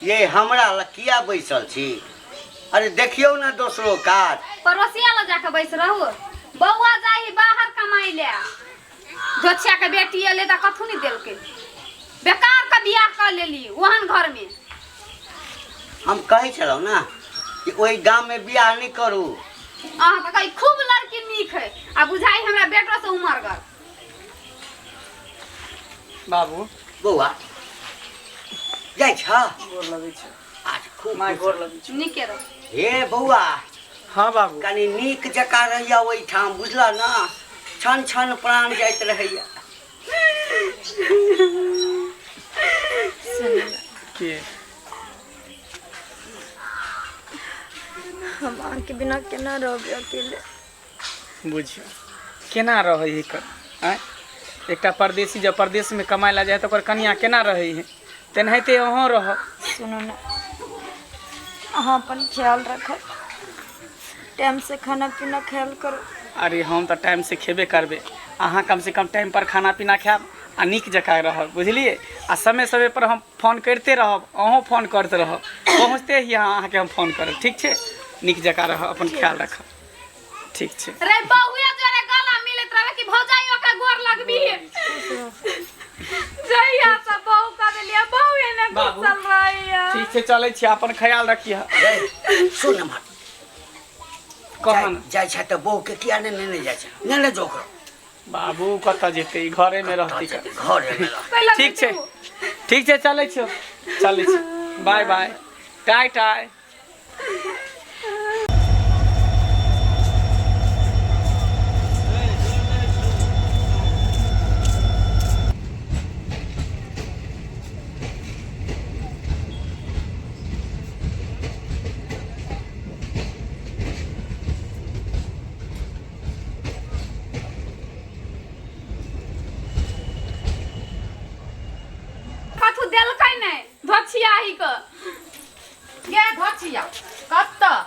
ये हमरा लग किया बैसल छी? अरे देखियौ ने दोसरो काज। पड़ोसिया लग जाके बैस रहू। बौआ जाही बाहर कमाइ ले, जोछिया के बेटी एलै तऽ कथू नहि देलकै। बेकार के बियाह कऽ लेली ओहन घर में। हम कहै छलहुँ ने कि ओहि गाममे बियाह नहि करू। अहाँ तऽ कही खूब लड़की नीक है, आ बुझाइ हमरा बेटो से उमरगर। बाबू। बौआ जाइ छ? गोर लगै छै। आज खूब माय खुश। गोर लगै छै। नीके रह। हे बौआ। हाँ बाबू। कनी नीक जकाँ रहिया ओहिठाम, बुझल ने? छन छन प्राण जाइत रहैया। के हम अहाँके बिना केना रहबै अकेले? बुझियौ केना रहै है कर आँय। एकटा परदेसी जब परदेशमे कमाइ लए जाइ है तऽ ओकर कनियाँ केना रहै है, तेनाहिते अहूँ रहब। सुनू ने, अहाँ अपन ख्याल राखब, टाइमसँ खाना पीना खायल करू। अरे हम तऽ टाइमसँ खेबे करबै, अहाँ कमसँ कम टाइमपर खाना पीना खायब आ नीक जकाँ रहब, बुझलियै? आ समय समयपर हम फोन करिते रहब, अहूँ फोन करैत रहब। पहुँचते ही अहाँके हम फोन करब, ठीक छै? नीक जकाँ रहब, अपन ख्याल राखब, ठीक छै? रे बहुए जोरे गला मिलैत रहे कि भौजाई ओकरा गोर लगबी। जहिया से बहू कह देलियै, बहुए ने बाबू। गुस्सल रहैया। ठीक छै, चलै छी, अपन ख्याल रखिह। रे, सुन हमर। कहन। जाइ छै तऽ बहूके किया नहि नेने जाइ छै? नेने जो ओकरो। बाबू कतऽ जेतै, ई घरेमे रहतै। घरेमे रहतै। कैला ठीक छै। जेतै ओ? ठीक छै, चलै छियौ, चलै छी। बाय बाय, टाइ टाइ। कथू देलकै नहि धोछियाही के। गे धोछिया, कतऽ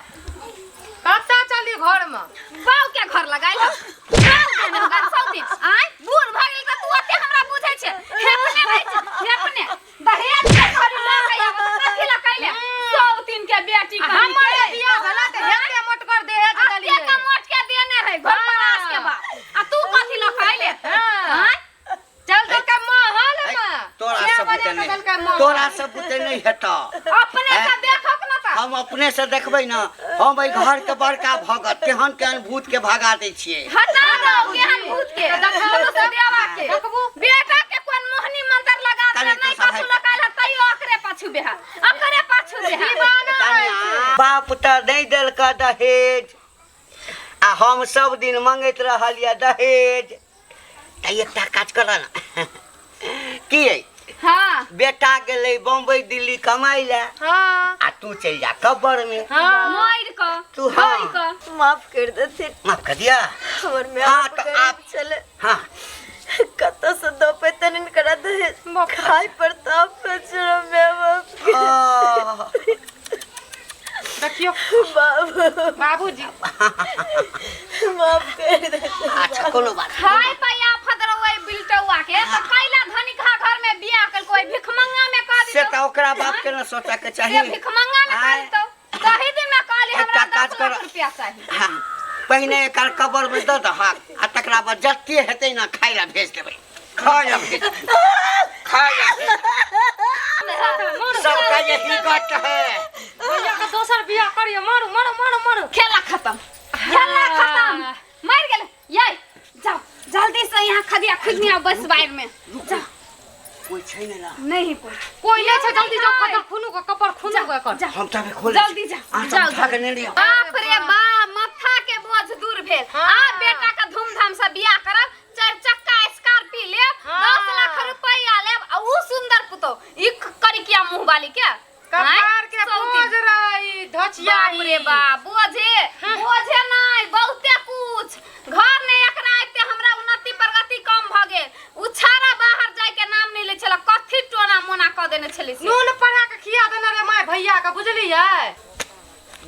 कतऽ चली घरमे? बाऊ के घर लगाइल हौ। बाऊ के घर लगाइल सौतीन। आँय, बूढ़ भऽ गेल तऽ तू ओते हमरा बुझै छै? हेपने रहै छै, हेपने। दहेज के घड़ी लऽ के आबऽ तऽ कथी लऽ कैले? सौतीन के बेटी कहीं हमर के। बियाह भेला तऽ हेते मोटगर दहेज अते देलियै। के मोट के देने है घर परास के बाद। आ तू कथी लऽ के अइले? हाँ। आँय? चल देलकै महल मे। तोरा छह सब बजे बुते के नहि देलकै महल। तोरा सब बुते नहि हेतौ। अपने से देखक न तऽ। हम अपने से देखबै ने, हम एहि घर के बड़का भगत केहन केहन भूत के भगा दै छियै। हटा दो केहन भूत के। देखबू से देवा के। देखबू। बेटा के कोन मोहनी मंत्र लगा कनि दे तू नहीं सब कछु हटि। लगायल है तैयो अकरे पाछू बेहा, अकरे पाछू बेहा। दीवाना रहै छै। बाप तऽ नहि देलक दहेज आ हम सब दिन मंगैत रहलियै दहेज। तऽ एकटा काज कर ने की अइ? हाँ। बेटा गेलै बम्बई दिल्ली कमाइ लए। हाँ। आ तू चलि जा कब्बर में। हाँ। मरि कऽ। तू हाँ। मरि कऽ। माफ कर देथिन। माफ कर दिया। हमर माय हाँ, बाप तऽ गरीब आप- छलै। हाँ। कतऽ से दऽ पेतनि हिनकरा दहेज? खाय पर तऽ माय बाप के। आह। देखियौ। बाबू। बाबूजी। माफ कर दे। अच्छा कोनो बात नहीं। खाय पे आफत रहो बिलटौआ के तो कैला धनिका घर में बियाह कल कोई भिखमंगा में कह से दितौ। तऽ ओकरा बाप के न सोचऽ के चाही। से भिखमंगा में कह आँय। दितौ। तही दिन में कहली एकटा हमरा काज 10 कर। लाख रुपया चाही। हाँ, पहिने एकर कबर में दऽ दहक आ तकरा बाद जते हेतै ने खाय लए भेज देबै। खाय लए भेज देबै। खाय लए भेज देबै। सबका यही गत है। भैया के दोसर बियाह करियो। मारू मारू मारू मारू। खेला खत्म, खेला खत्म। मर गेल ये। जाओ जल्दी से यहाँ खदिया खुदनी आओ बस बाहर में जाओ। कोई छै ने ना? नहीं कोई। कोई नहीं छै, जल्दी जाओ, खदर खुनू के कपर खुनू के कर। जा। हम तबे खोल जल्दी जा, आ जाओ, उठा के ने लियो। बाप रे बाप, माथा के बोझ दूर भेल। हाँ। आ बेटा के धूमधाम से बियाह करब, चार चक्का स्कॉर्पियो लेब, हाँ। 10 लाख रुपया लेब आ ऊ सुंदर पुतो ई करिकिया मुंह वाली के। कपार के सौतीन। बोझ रही धचिया। बाप रे बाप, बोझे बोझे नहीं बहुते कुछ। घर ने एकरा एते हमरा उन्नति प्रगति कम भ गेल। उ छाड़ा बाहर जाय के नाम नहीं ले छला, कथी टोना मोना क देने छली से। नून पढ़ा के खिया देने रे my भैया के, बुझलियै?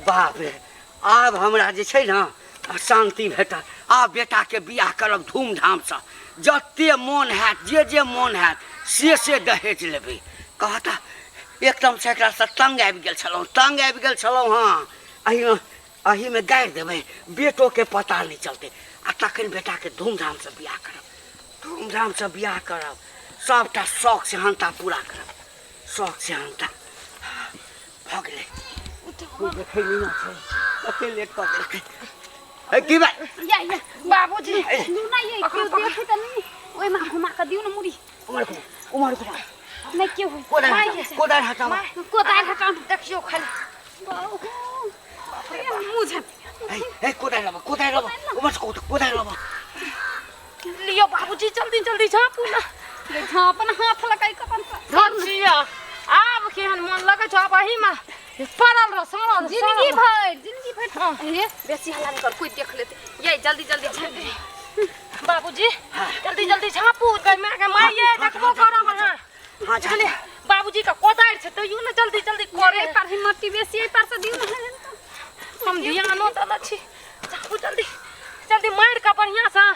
बाप रे, आब हमरा जे छै ने शांति भेटल। आब बेटा के बियाह करब धूमधाम से, जते मोन हैत जे जे मोन हैत से से दहेज लेबै। कहता एकदम से एकरासँ तंग आबि गेल छलहुँ, तंग आबि गेल छलहुँ। हँ, एहिमे एहिमे गाड़ि देबै, बेटोके पता नहि चलतै। आ तखन बेटाके धूमधामसँ बियाह करब, धूमधामसँ बियाह करब, सभटा शौक सेहन्ता पूरा करब, शौक सेहन्ता। भऽ गेलै, देखै नहि छै, कते लेट कऽ देलकै। ए, की बात? या या बाबूजी, दू ना, ये केओ देखै तऽ नहि, ओहिमे घुमा कऽ दियौ ने मुड़ी। उमर घुमा, उमर घुमा। नहि केओ होइ। कोदारि हटाउ, कोदारि हटाउ। कोदारि हटाउ। देखियौ खाली। मुँह झाँप। ए ए, कोदारि लाबऽ, कोदारि लाबऽ, उमर से कोदारि लाबऽ। लियौ बाबूजी, जल्दी जल्दी झाँपू ने। झाँप ने, हाथ लगाइ कऽ अपन। छिया, आब केहन मन लगै छौ? आब एहिमे पड़ल रह, सड़ल जिंदगी भरि, जिंदगी भरि। हे, बेसी हल्ला नहि कर, कोइ देख लेतै। ये जल्दी जल्दी झाँप दे। बाबूजी, जल्दी जल्दी झाँपू। गै माय, गै माय, देखबो करब अहाँ। हाँ, बुझलियै? बाबूजी के कोदारि छै तैयो ने जल्दी जल्दी करे। एहि पर हिम्मती बेसी, एहि पर से दियौ ने। हम ध्यानो देने छी। झाँपू जल्दी जल्दी, मारि कऽ बढ़िआँसँ,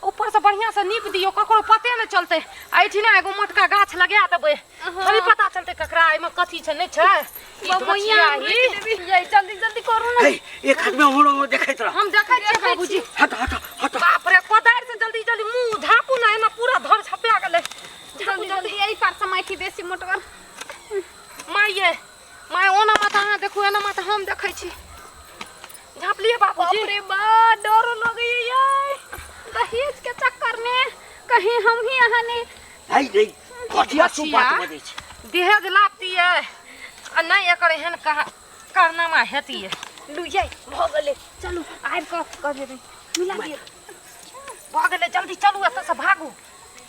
ऊपरसँ बढ़िआँसँ नीप दियौ, ककरो पते नहि चलतै। एहिठिना एगो मोटका गाछ लगा देबै, थोड़ी पता चलतै ककरा एहिमे कथी छै नहि छै। ई बबैया धोचिया आम ही। रोपि देबै। ये जल्दी जल्दी करू ने। हे, एक आदमी उम्हर उम्हर देखैत रह। हम देखै छियै बाबूजी। हट हट हट। बाप रे, कोदारि से जल्दी जल्दी मुँह झाँपू ने, एहिमे पूरा धर छपा गेलै। जल्दी जल्दी, एहि पर से माटि बेसी मोटगर। माय ये माय, ओना मत अहाँ देखू, एना मत हम देखै छी। झाँपलियै बाबूजी? बाप रे बा, डर लगैया ये दहेज के चक्कर में कहीं हम ही अहाँ ने। है रे, कथी अशुभ बात बचिया। बजै छै? दहेज लाबतियै आ नहि एकर एहन कारनामा हेतियै। लू, ये भऽ गेलै, चलू आबि कऽ कऽ देबै, मिला दियौ। भऽ गेलै, जल्दी चलू, एतऽसँ भागू,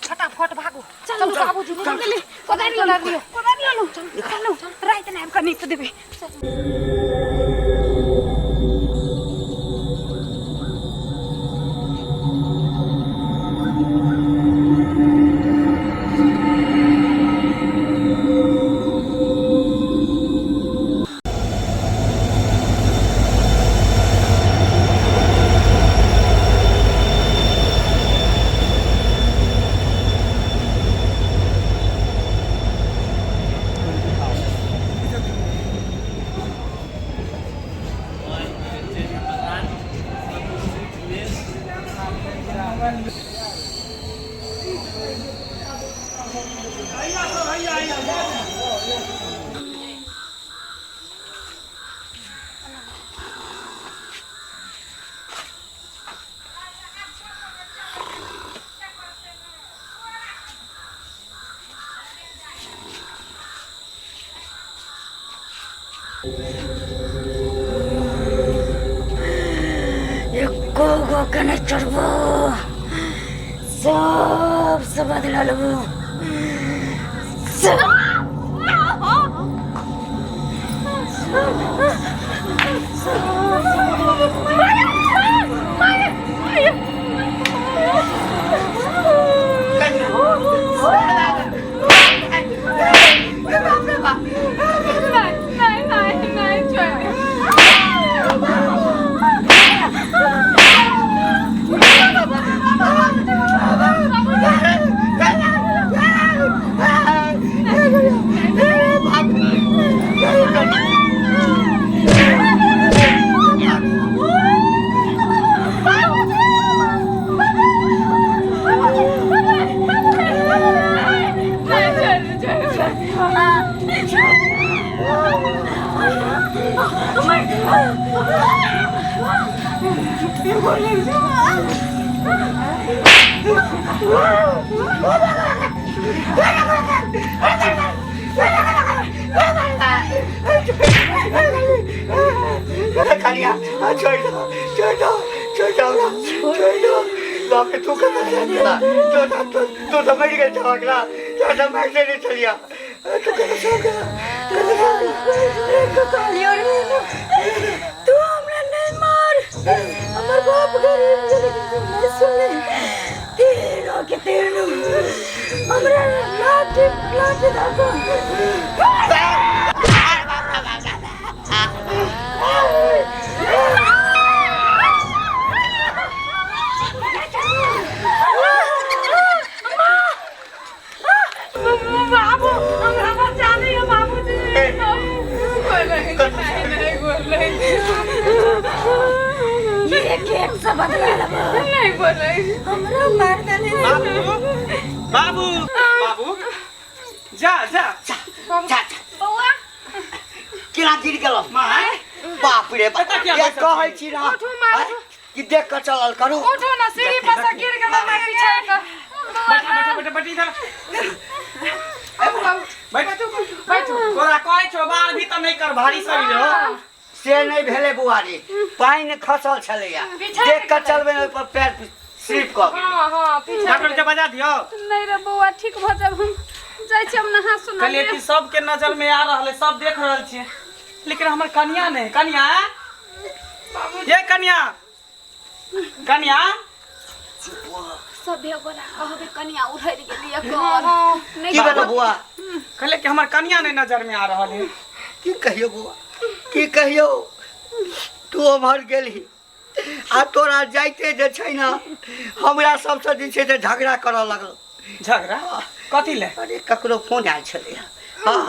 फटाफट भागू। चलू बाबूजी, भऽ गेलै। कोदारि लऽ लियौ, कोदारि लऽ लू, चलू, राति ने आबि कऽ नीप देबै। एको गो के नहि छोड़बो, सबसँ बदला लेबो सब। नहि नहि नहि, छोड़ि। कनिया, छोड़ दो, छोड़ दो, छोड़ दो, छोड़ दो। बाप रे, तू कहाँ से आया? तू तो तू तो मर गेल छौ एकरा, तू तो मर नहीं चलिया, तू कहाँ से गया? तू कहलियो रे, तू हमरा नहीं मार, हमर बाप गरीब छै, लेकिन तू नहीं सुनले। तीनों के तीनों हमरा लाठी लाठी धको। बाबू, हमरा बचा लिअ बाबूजी। नीक से बदला लेबै। नहीं बोले। हमरा मार देले। बाबू, बाबू, बाबू, जा जा। जा जा। बौआ। केना गिर गेलौ? माय। बाप रे बाप। एतऽ किया ये बैसल कहै छी? छी ना उठू माँ, आँय? कि देख कऽ चलल करू। उठू ना, सीढ़ी पर से गिर गेलौ माय पीछे के। बैठ बैठ बैठ बैठ, इधर बैठ। बैठू। तोरा कहै छौ बाल भी तऽ नहि कर, भारी शरीर हो। से नहि भेलै बुआरी, पानि खसल छलैया, पीछे देख कऽ चलबै ने, ओहि पर पैर स्लिप कऽ गेलै। हाँ हाँ, पीछे। डॉक्टर के बजा दियौ। नहीं रे बौआ, ठीक भऽ जाब, हम जाइ छी, हम नहा सुना। कहलियै कि सबके नजर में आ रहल है, सब देख रहल छियै, लेकिन हमर कनिया नहि। कनिया, ये कनिया, कनिया। सभे गोरा कहबे कनिया उड़ि गेली एकर। नहि। की भेलौ बुआ? कहलियै कि हमर कनिया नहि नजर में आ रहल है। की कहियौ बुआ, की कहियौ, तू ओम्हर गेलही आ तोरा जाइते जे छै ने हमरा सबसँ जे छै से झगड़ा करऽ लगल। झगड़ा कथी ले? अरे ककरो फोन आयल छलै, हँ,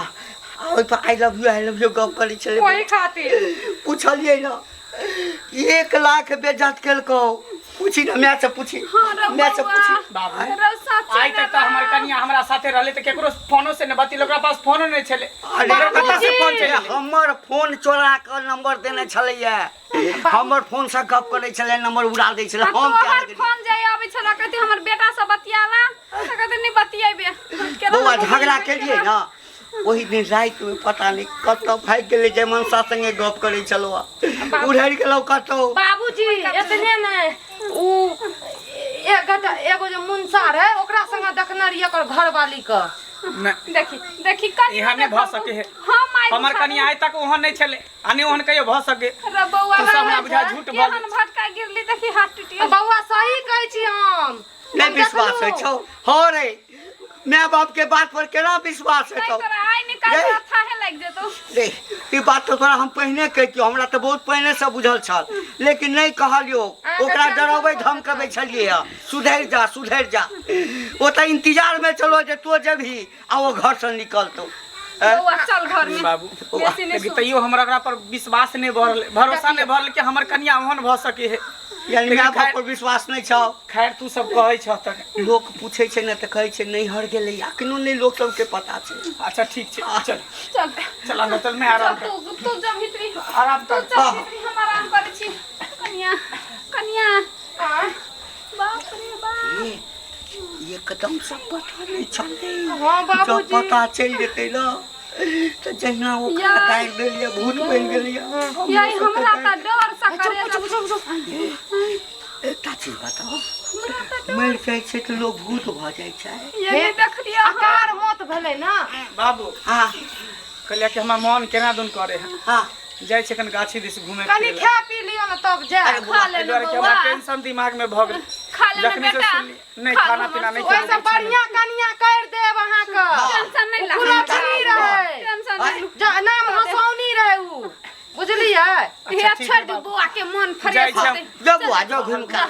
आ ओहिपर I love you, I love you गप करै छलै। ओहि खातिर पुछलियै ने, 1 लाख बेज्जत केलकौ। पूछी ने माय से, पूछी। हाँ रे माय से बौआ। पूछी। बाबू। रौ सच्चे। आइ तक तऽ हमर कनिया हमरा साथे रहले तऽ केकरो फोनो से नहि बतियेलक, ओकरा पास फोनो नहि छलै। अरे ओकरा कतऽ से फोन चलि एलै? हमर फोन चोरा कऽ नंबर देने छलैया, हमर फोन से गप करै छलै, नंबर उड़ा दै छलै। आ हम तोहर क्या करियै? फोन जाय आबै छला, कहते हमर बेटा से बतियाला, तऽ कहते नहीं बतियेबे केना। बौआ, झगड़ा केलियै ने ओहि दिन रातिमे, पता नहि कतऽ भागि गेलै। जे मनसा संगे गप करै छलहुँ, उड़ि गेलहुँ कतहु। बाबूजी, एतने ने, उ एक गटा एगो जे मुनसा रहे, ओकरा संगे देखने रहियै ओकर घरवाली के। नहि। देखी देखी कनिया। एहन नहि भऽ सकै है। हम आइ हमर कनिया आइ तक ओहन नहि छलै आ नहि ओहन कहियो भऽ सके। रे बौआ। तू सब हमरा बुझा झूठ भऽ केहन भटका गिरली, देखी हाथ टूटी गेल। बौआ, सही कहै छी हम। नहि विश्वास होइ छौ? हँ रे, माय बाप के बात पर केना विश्वास नहि हेतौ? तोरा आइ निकाल। रे। तोरा थाहे लागि जेतौ। रे, ई बात तऽ तोरा हम पहिने कहितियौ। हमरा तऽ बहुत पहिने से बुझल छल, लेकिन नहि कहलियौ। ओकरा डराबै धमकबै छलियै हँ, सुधरि जा, सुधरि जा। ओ तऽ इंतजार में चलो जे तो जेबही आ ओ घर से निकलतौ। बौआ, चल घर में। बाबू, बेसी नहि। लेकिन तैयो हमरा ओकरा पर विश्वास नहि भऽ रहल, भरोसा नहि भऽ रहल कि हमर कनिया ओहन भऽ सके है। यानी लेकिन माय बाप खैर- पर विश्वास नहि छौ? खैर, तू सब कहै छह तऽ। लोक पूछै छै ने तऽ कहै छै नैहर गेलै, अखनो नहि लोक सबके पता छै। अच्छा, ठीक छै, चल। चल। चल अंदर चल, मैं आराम चल। कर तू तू जब भीतरी आराम तू कर। चल भीतरी, हम आराम करै छी। कनिया, कनिया, बाप रे बाप। ए, एकदम सब पता नहि चललै। हाँ जब बाबूजी। पता चलि जेतै ने तऽ जहिना ओकरा यार। गारि देलियै, भूत बनि गेलियै। यही हमरा तऽ डर से करे। एकटा चीज बताउ, मरि जाइ छै तऽ लोक भूत भऽ जाइ छै? यही देखलियै। अकार मौत भेलै ने। बाबू। हँ। कहलियै कि हमर मन केना दुन करे है। हँ। जाइ छै कन गाछी दिस घूमे। कनि फिरे लए। खा पी लियौ ने तब जाय। अरे खा एहि लेने दुआरे कि बौआ। हमरा टेंशन दिमाग में भऽ गेल। खा लेने जखने से बेटा। सुनलियै नहि खा खाना लो। पीना नहि। ओहिसँ बढ़िआँ कनिया करि देब अहाँके। टेंशन नहीं ला। कुलक्षणी रहै। टेंशन नहीं लू। नाम हसौनी रहै उ, बुझलियै? हे। ठीक छोड़ है दू। बाबू। बौआ के मन जाइ फ्रेश छी हम। होतै। जो बुआ, जो घूम कऽ।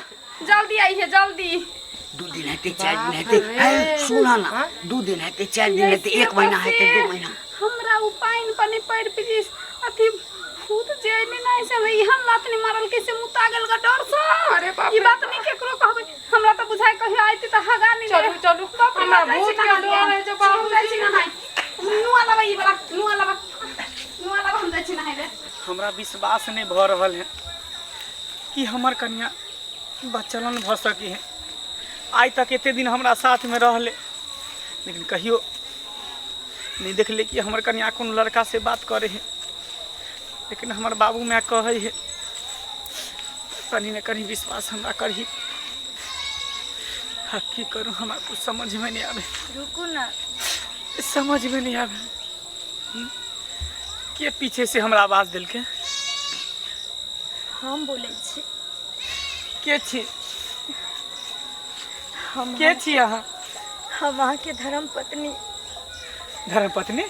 जल्दी आइहे, जल्दी। 2 दिन हेतै, 4 दिन हेतै। हे सुन ना, 2 दिन हेतै, 4 दिन हेतै, एक महीना हेतै, 2 महीना। हमरा उ पानि पर पड़ि प्लीज अथी भूत जे अइले ना से हमरा एहन लात नहीं मारल कैसे मुता गेल ग डर से। अरे बाप ई रे। बात नहीं केकरो कहबै। हमरा तऽ बुझाइ कहियो आइती तऽ हगा नहीं। चलू, चलू। बाप रे, हमरा जाइ छी भूत के नहाय। डर होइ छै बाबूजी। जाइ छी नहाय। नुआ लबा, ई वाला नुआ लबा, नुआ लबा, हम जाइ छी नहाय ले। हमरा विश्वास नहीं भऽ रहल है कि हमर कन्या बचलन भऽ सकी है। आइ तक एते दिन हमरा साथमे रहले, लेकिन कहियो नहीं देखले कि हमर कन्या कोनो लड़का से बात करे है। लेकिन हमर बाबू माय कहै है, कहीं ने कहीं विश्वास हमरा करही। हाँ, की करूँ, हमरा कुछ समझ में नहीं आवे। रुकू ना। समझ में नहीं आवे। के पीछे से हमरा आवाज देलके? हम बोलै छी। के छी? हम के छी अहाँ? हम अहाँके धर्म पत्नी। धर्मपत्नी?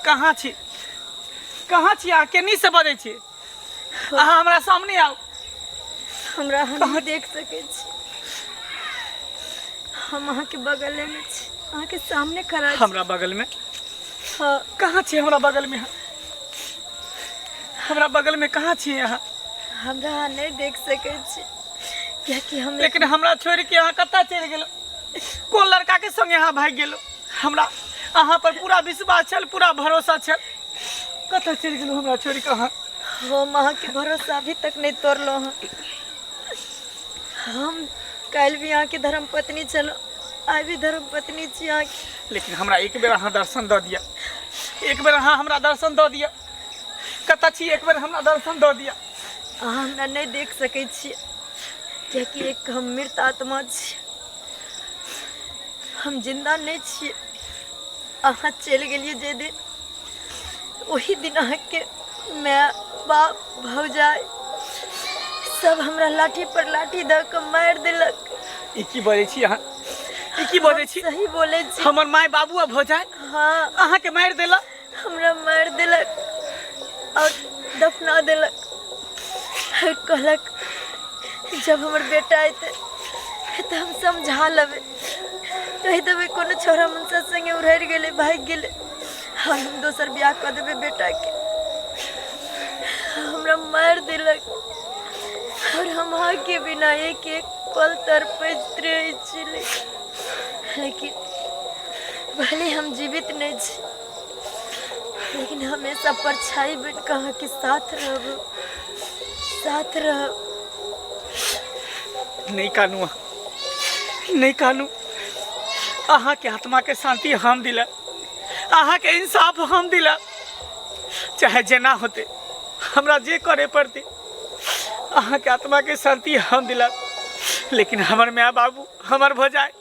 कहाँ छी, कहाँ छी अहाँ? केनी से बजै छी अहाँ? हमरा सामने आउ। हमरा अहाँ नहि देख सकै छी। हम अहाँके बगलेमे छी, अहाँके सामने खड़ा छी। हमरा बगल में? हाँ। कहाँ छी हमरा बगल में? हमरा बगल में कहाँ छी अहाँ? हमरा अहाँ नहि देख सकै छी कियाकि हम लेकिन हमरा छोड़ि के अहाँ कतऽ चलि गेलहुँ कोन लड़का के संगे अहाँ भागि गेलहुँ हमरा अहाँ पर पूरा विश्वास छल पूरा भरोसा छल कतऽ चलि गेलहुँ हमरा छोड़ि के अहाँ हम अहाँके भरोसा अभी तक नहि तोड़लहुँ हँ हम काल्हि भी अहाँके धर्मपत्नी छलहुँ आइ भी धर्मपत्नी छी अहाँके लेकिन हमरा एक बेर अहाँ दर्शन दऽ दिअ एक बेर अहाँ हमरा दर्शन दऽ दिअ कतऽ छी एक बेर हमरा दर्शन दऽ दिअ अहाँ हमरा नहि देख सकै छी कियाकि एक हम मृत आत्मा छी हम जिन्दा नहि छी अहाँ चलि गेलियै जाहि दिन ओहि दिन अहाँके माय बाप भौजाइ सब हमरा लाठी पर लाठी दऽ कऽ मारि देलक ई की बजै छी अहाँ ई की बजै छी सही बोलै छी हमर माय बाबू आ भौजाइ हाँ अहाँके मारि देलक हमरा मारि देलक और दफना देलक और कहलक जब हमर बेटा अयतै तऽ हम समझा लेबै कहि देबै कोनो छोरा मनसा संगे उड़ि गेलै भागि गेलै और हम दोसर बियाह कऽ देबै बेटाके हमरा मारि देलक और हम अहाँके बिना एक एक पल तड़पैत रहै छलै लेकिन भले हम जीवित नहि छी लेकिन हमेशा परछाई बन कऽ अहाँके साथ रहब साथ रहब नहि कानू अहाँ नहि कानू अहाँके आत्माके शान्ति हम दिला अहाँके इंसाफ हम दिला चाहे जेना होते हमरा जे करे पड़ते अहाँके आत्माके शान्ति हम दिला लेकिन हमर माय बाबू हमर भौजाइ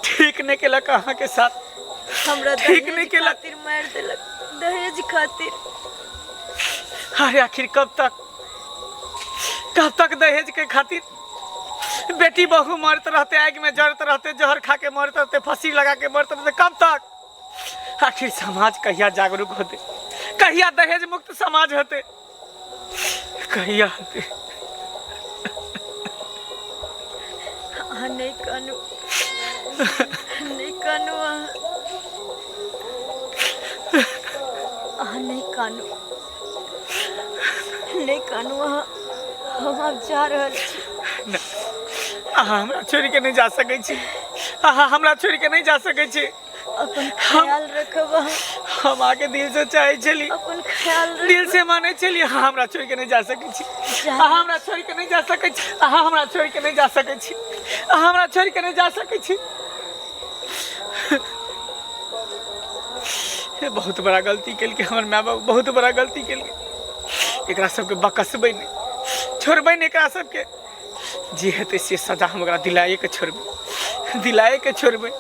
ठीक नहि केलक अहाँके साथ हमरा ठीक दहेज नहि केलक। खातिर मारि देलक दहेज खातिर अरे आखिर कब तक कब तक दहेज के खातिर बेटी बहू मरत रहते आग में जरत रहते जहर खा के मरत रहते फांसी लगा के मरत रहते कब तक आखिर समाज कहिया जागरूक होते कहिया दहेज मुक्त समाज होते कहिया होते अहाँ नहि कानू नहि कानू अहाँ अहाँ नहि कानू नहि कानू अहाँ हम आब जा रहल छी अहाँ हमरा छोड़ि के नहि जा सकै छी अहाँ हमरा छोड़ि के नहि जा सकै छी अपन ख्याल रखब अहाँ हम आके दिल से चाहे छली अपन ख्याल रखब दिल से मानै छली अहाँ हमरा छोड़ि के नहि जा सकै छी अहाँ हमरा छोड़ि के नहि जा सकै छी अहाँ हमरा छोड़ि के नहि जा सकै छी अहाँ हमरा छोड़ि के नहि जा सकै छी बहुत बड़ा गलती केलकै हमर माय बाप बहुत बड़ा गलती केलकै एकरा सबके बकसबै नहि छोड़बै नहि एकरा सबके जे हेतै से सजा हम ओकरा दिलाए के छोड़बै दिलाए के छोड़बै